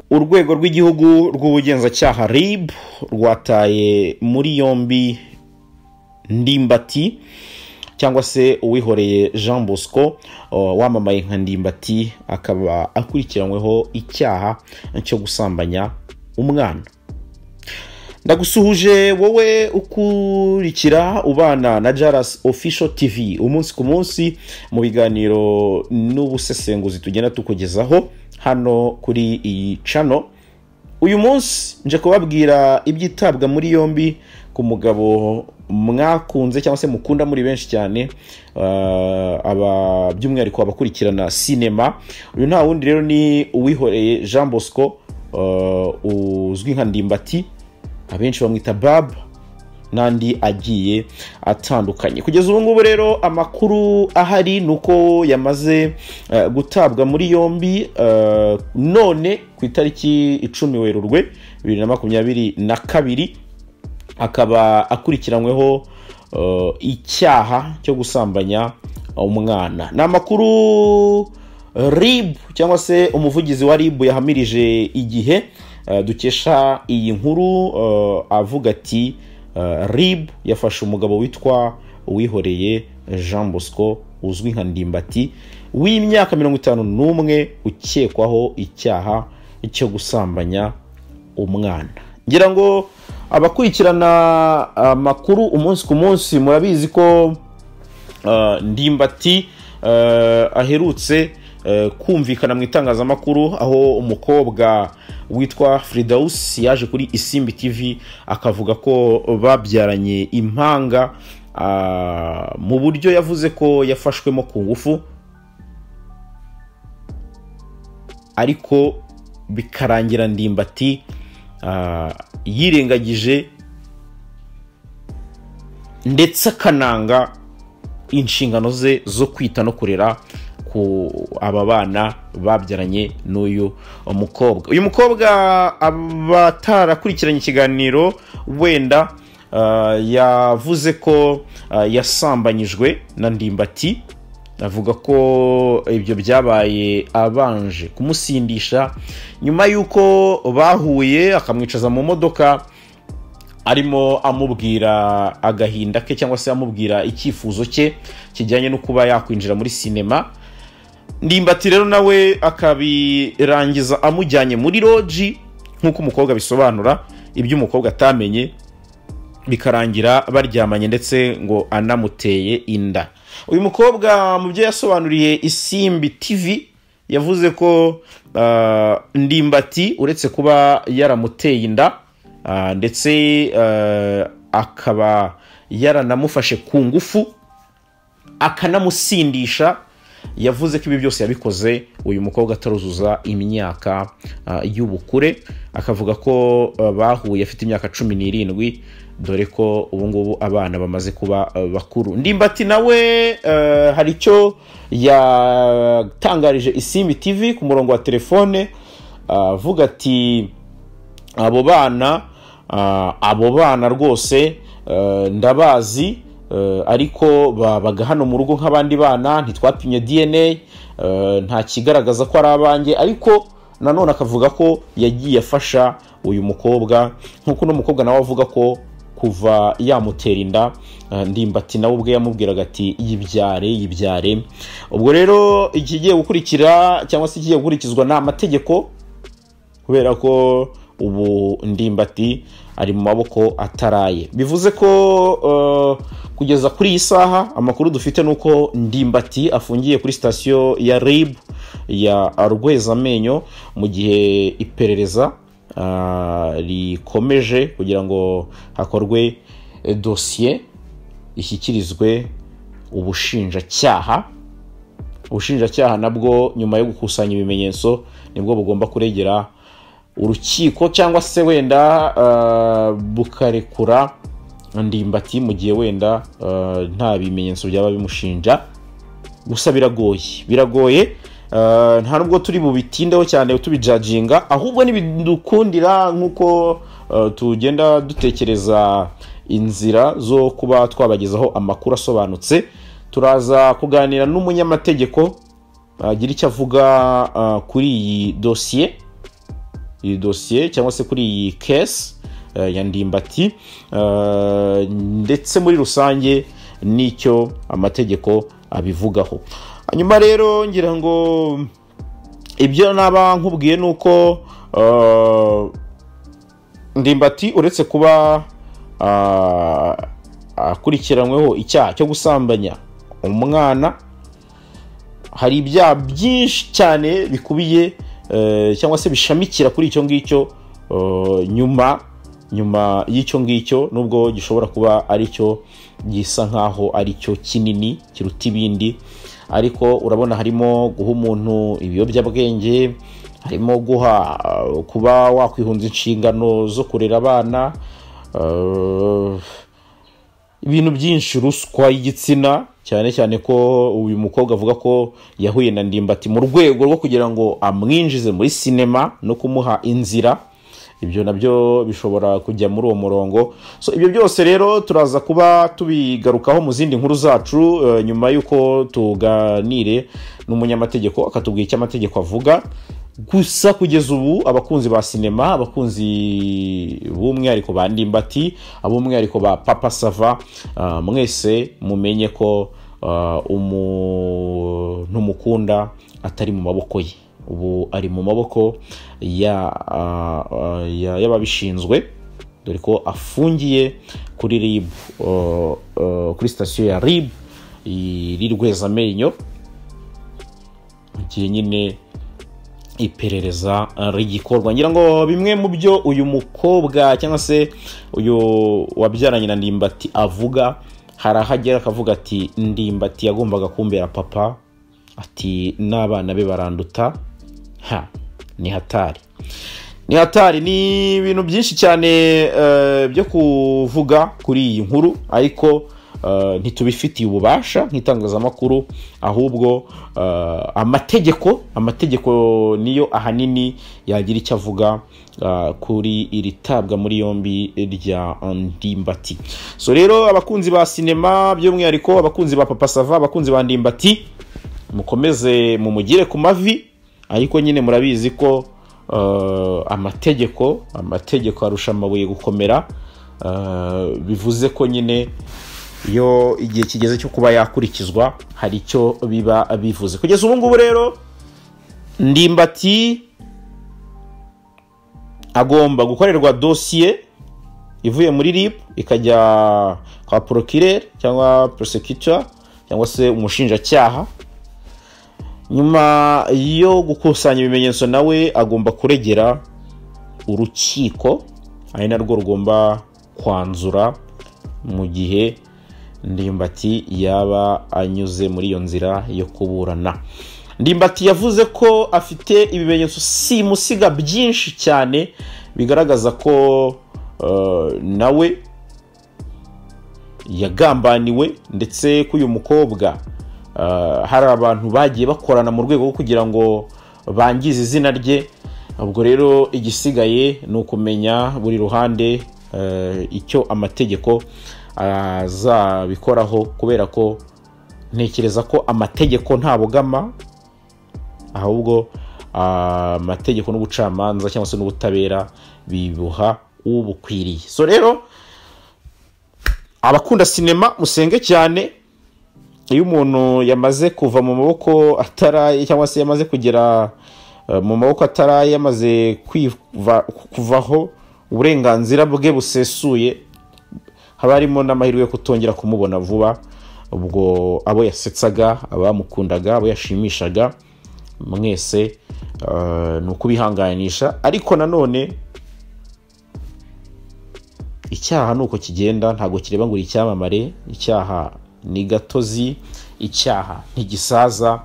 Urwego rw'igihugu rw'ubugenzacyaha RIB rwataye muri yombi Ndimbati cyangwa se Uwihoreye Jean Bosco wamamaye nka Ndimbati, akaba akurikiranyweho icyaha cyo gusambanya umwana. Ndagusuhuje wowe ukurikira ubana na Jaras Official TV umunsi ku munsi mu biganiro n'ubusesenguzi tugenda tukugezaho hano kuri iyi channel. Uyu munsi nje kubabwira ibyitabwa muri yombi ku mugabo mwakunze cyangwa se mukunda muri benshi cyane, aba by'umwihariko abakurikirana sinema. Uyu nta wundi rero ni Uwihoreye Jean Bosco, uzwi nka Ndimbati, abenshi bamwita Bab n'andi agiye atandukanye. Kugeza ubu ngubu rero amakuru ahari nuko yamaze gutabwa muri yombi none ku itariki 10 Werurwe 2022, akaba akurikiranyweho icyaha cyo gusambanya umwana. Ni amakuru RIB cyangwa se umuvugizi wa RIB yahamirije Igihe dukesha iyi nkuru, avuga ati RIB yafashe umugabo witwa Uwihoreye Jean Bosco uzwi nka Ndimbati w'imyaka 51 ukekwaho icyaha cyo gusambanya umwana. Ngira ngo abakurikirana amakuru umunsi ku munsi murabizi ko Ndimbati aherutse kumvikana mu itangazamakuru, aho umukobwa witwa Fridaus yaje kuri Isimbi TV akavuga ko babyaranye impanga, mu buryo yavuze ko yafashwemo ku ngufu, ariko bikarangira Ndimbati yirengagije ndetse akananga inshingano ze zo kwita no kurera ku aba bana babyaranye n'uyu mukobwa. Uyu mukobwa abatarakurikiranye ikiganiro wenda yavuze ko yasambanyijwe na Ndimbati, avuga ko ibyo byabaye abanje kumusindisha nyuma y'uko bahuye akamwicaza mu modoka arimo amubwira agahinda ke cyangwa se amubwira icyifuzo cye kijyanye no kuba yakwinjira muri sinema. Ndimbati rero nawe akabirangiza amujyanye muri loji nk'uko umukobwa bisobanura, ibyo umukobwa atamenye bikarangira baryamanye ndetse ngo anamuteye inda. Uyu mukobwa mu byo yasobanuriye Isimbi TV yavuze ko Ndimbati uretse kuba yaramuteye inda, ndetse akaba yaranamufashe ku ngufu akanamusindisha, yavuze ko ibi byose yabikoze uyu mukobwa ataruzuza imyaka y'ubukure, akavuga ko bahuye afite imyaka 17, dore ko ubu ngubu abana bamaze kuba bakuru. Ndimbati nawe hari icyo yatangarije Isimbi TV ku murongo wa telefone, avuga ati abo bana rwose ndabazi, ariko babaga hano mu rugo nk'abandi bana, ntitwapimye DNA, nta kigaragaza ko ari abanjye. Ariko nanone akavuga ko yagiye afasha uyu mukobwa, nk'uko uno mukobwa nawe avuga ko kuva yamutera inda Ndimbati nawe ubwe yamubwiraga ati yibyare yibyare. Ubwo rero ikigiye gukurikira cyangwa se ikigiye gukurikizwa ni amategeko, kubera ko ubu Ndimbati ari mu maboko ataraye. Bivuze ko kugeza kuri iyi saha amakuru dufite nuko Ndimbati afungiye kuri sitasiyo ya RIB ya Rwezamenyo, mu gihe iperereza rikomeje kugira ngo hakorwe dosiye ishyikirizwe ubushinjacyaha. Ubushinjacyaha nabwo nyuma yo gukusanya ibimenyetso nibwo bugomba kuregera urukiko cyangwa se wenda bukarekura Ndimbati mu gihe wenda nta bimenyetso byaba bimushinja. Gusa biragoye, nta nubwo turi bubitindeho cyane tubijajinga, ahubwo nibidukundira nkuko tugenda dutekereza inzira zo kuba twabagezaho amakuru asobanutse, turaza kuganira n'umunyamategeko agira icyo avuga kuri iyi dosiye, iyi dosiye cyangwa se kuri iyi case ya Ndimbati, ndetse muri rusange n'icyo amategeko abivugaho. Hanyuma rero ngira ngo ibyo naba nkubwiye nuko Ndimbati uretse kuba akurikiranyweho icyaha cyo gusambanya umwana, hari ibyaha byinshi cyane bikubiye cyangwa se bishamikira kuri icyo ngicyo nyuma y'icyo ngicyo, nubwo gishobora kuba ari cyo gisa nkaho ari cyo kinini kiruta ibindi. Ariko urabona harimo guha umuntu ibiyobyabwenge, harimo guha kuba wakwihunza inshingano zo kurera abana, ibintu byinshi, ruswa y'igitsina, cyane cyane ko uyu mukobwa avuga ko yahuye na Ndimbati mu rwego rwo kugira ngo amwinjize muri sinema no kumuha inzira. Ibyo nabyo bishobora kujya muri uwo murongo. So ibyo byose rero turaza kuba tubigarukaho mu zindi nkuru zacu, nyuma y'uko tuganire n'umunyamategeko akatubwira icyo amategeko avuga. Gusa kugeza ubu abakunzi ba sinema, abakunzi b'umwihariko ba Ndimbati, ab'umwihariko ba Papa Sava, mwese mumenye ko umuntu mukunda atari mu maboko ye, ubu ari mu maboko y'ababishinzwe, dore ko afungiye kuri RIB, kuri sitasiyo ya RIB iri Rwezamenyo, mu gihe nyine iperereza rigikorwa. Ngira ngo bimwe mu byo uyu mukobwa cyangwa se uyu wabyaranye na Ndimbati avuga, hari aho agera akavuga ati Ndimbati yagombaga kumbera papa, ati n'abana be baranduta. Ha, ni hatari, ni hatari. Ni ibintu byinshi cyane byo kuvuga kuri iyi nkuru, ariko ntitubifitiye ububasha nk'itangazamakuru, ahubwo amategeko niyo ahanini yagira icyo avuga kuri iri tabwa muri yombi rya Ndimbati. So rero abakunzi ba sinema, by'umwihariko abakunzi ba Papa Sava, abakunzi ba Ndimbati, mukomeze mumugire ku mavi, ariko nyine murabizi ko amategeko arusha amabuye gukomera. Bivuze ko nyine iyo igihe kigeze cyo kuba yakurikizwa hari icyo biba bivuze. Kugeza ubu ngubu rero Ndimbati agomba gukorerwa dosiye ivuye muri RIB ikajya kwa procureur cyangwa prosecutor cyangwa se umushinjacyaha. Nyuma yo gukusanya ibimenyetso nawe agomba kuregera urukiko, ari narwo rugomba kwanzura mu gihe Ndimbati yaba anyuze muri iyo nzira yo kuburana. Ndimbati yavuze ko afite ibimenyetso simusiga byinshi cyane bigaragaza ko nawe yagambaniwe, ndetse ko uyu mukobwa hari abantu bagiye bakorana mu rwego rwo kugira ngo bangize izina rye. Ubwo rero igisigaye ni ukumenya buri ruhande icyo amategeko azabikoraho, kubera ko ntekereza ko amategeko ntabogama, ahubwo amategeko n'ubucamanza cyangwa se n'ubutabera bibuha ubukwiriye. So rero abakunda sinema musenge cyane, iyo umuntu yamaze kuva mu maboko ataraye cyangwa se yamaze kugera mu maboko ataraye, yamaze kuvaho uburenganzira bwe busesuye, haba harimo n'amahirwe yo kutongera kumubona vuba. Ubwo abo yasetsaga, abamukundaga, abo yashimishaga, mwese ni ukubihanganisha. Ariko nanone icyaha nuko kigenda, ntago kireba ngo icyamamare, icyaha ni gatozi, icyaha ntigisaza.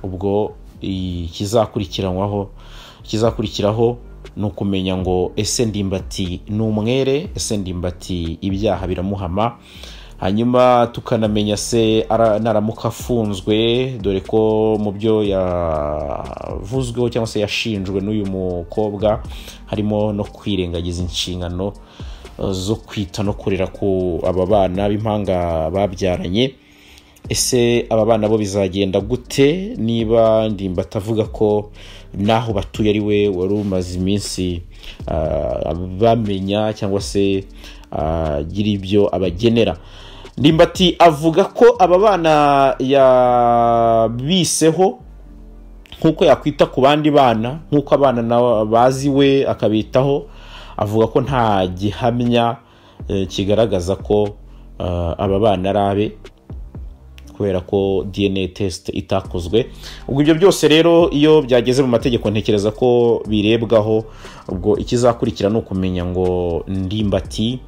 Ubwo ikizakurikiraho ni ukumenya ngo ese Ndimbati ni umwere, ese Ndimbati ibyaha biramuhama, hanyuma tukanamenya se naramuka afunzwe, dore ko mu byo yavuzweho cyangwa se yashinjwe n'uyu mukobwa harimo no kwirengagiza inshingano zo kwita no kurera ku aba bana b'impanga babyaranye. Ese aba bana bo bizagenda gute niba Ndimbati avuga ko naho batuye ari we wari umaze iminsi bamenya cyangwa se agira ibyo abagenera? Ndimbati avuga ko aba bana yabiseho nk'uko yakwita ku bandi bana, nk'uko abana bazi we akabitaho. Avuga ko nta gihamya kigaragaza ko aba bana ari abe, kubera ko DNA test itakozwe. Ubwo ibyo byose rero iyo byageze mu mategeko ntekereza ko birebwaho. Ubwo ikizakurikira ni ukumenya ngo Ndimbati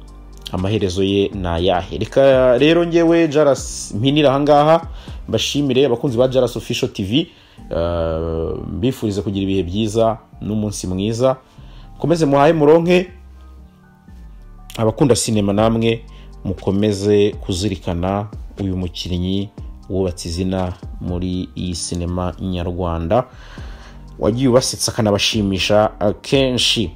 amaherezo ye ni ayahe. Reka rero ngewe Jaras mpinira ahangaha, mbashimire abakunzi ba Jaras Official TV, mbifuriza kugira ibihe byiza n'umunsi mwiza. Mukomeze muhahe muronke, abakunda sinema namwe mukomeze kuzirikana uyu mukinnyi wubatse izina muri iyi sinema nyarwanda, wagiye ubasetsa akanabashimisha kenshi.